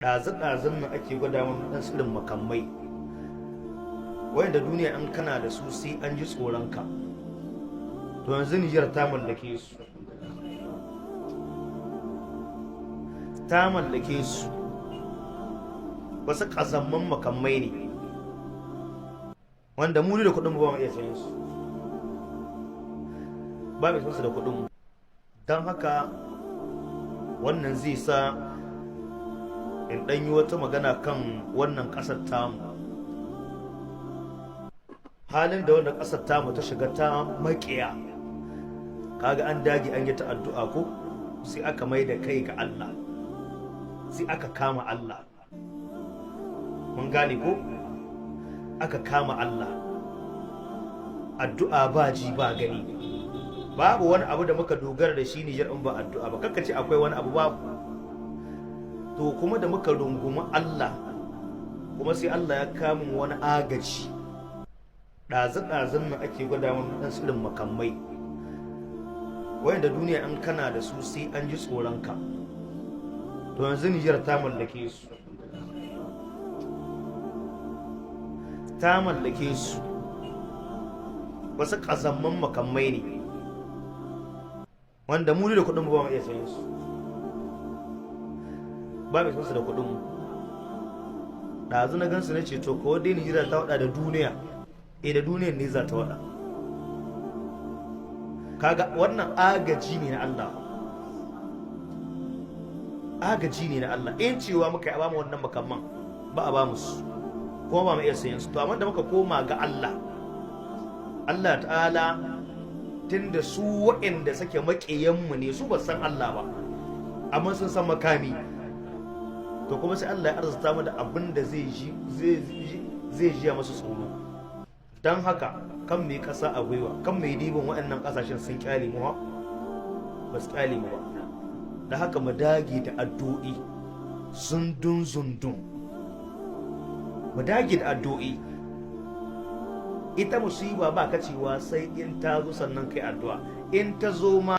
Ɗazu-ɗazun nan ake gwada mana ɗan irin makamai wayanda duniya in kana da su sai an ji tsoronka. To yanzu Nijar ta mallake su, ta mallake su. Wasu ƙazamman makamai ne wanda mu da kuɗin mu ba mu iya sayan su, ba mu su da kuɗin mu. Don haka wannan zai sa in ɗan yi wata magana kan wannan ƙasar tamu, halin da wannan ƙasar tamu ta shiga ta maƙiya. Kaga an dage an yi ta addu'a ko sai aka mai da kai ga Allah, sai aka kama Allah. Mun gane ko? Aka kama Allah, addu'a ba ji ba gani. Babu wani abu da muka dogara da shi Nijar in ba addu'a ba. Kakka ce akwai wani abu, babu. To kuma da muka rungumi Allah, kuma sai Allah ya kama wani agaji. Ɗazu-ɗazun nan ake gwada mana ɗan irin makamai wayanda duniya in kana da su sai an ji tsoronka. To yanzu Nijar ta mallake su, ta mallake su. Wasu ƙazamman makamai ne wanda mu da kuɗin mu ba mu iya sayan su, ba mu su da kuɗin mu. Ɗazu na gansu na ce, to ko dai Nijar ta waɗa da duniya? Eh, da duniyar ne za ta waɗa. Kaga wannan agaji ne na Allah, agaji ne na Allah. In cewa muka yi a bamu wannan makamman, ba a bamu su, kuma ba mu iya sayan su. To amma da muka koma ga Allah, Allah ta'ala, tunda su waɗanda suke maƙiyanmu ne, su ba san Allah ba amma sun san makami. To kuma sai Allah ya arzuta mu da abin da zai ji zai jiya masu tsoro. Don haka kan mai ƙasa a gwiwa, kan mai dibin waɗannan ƙasashen sun kyale mu, ba su kyale mu ba. Da haka mu dage da addu'o'i, zundun zundun, mu dage da addu'o'i. Ita musiba ba ka cewa sai in ta zo sannan kai addu'a. In ta zo ma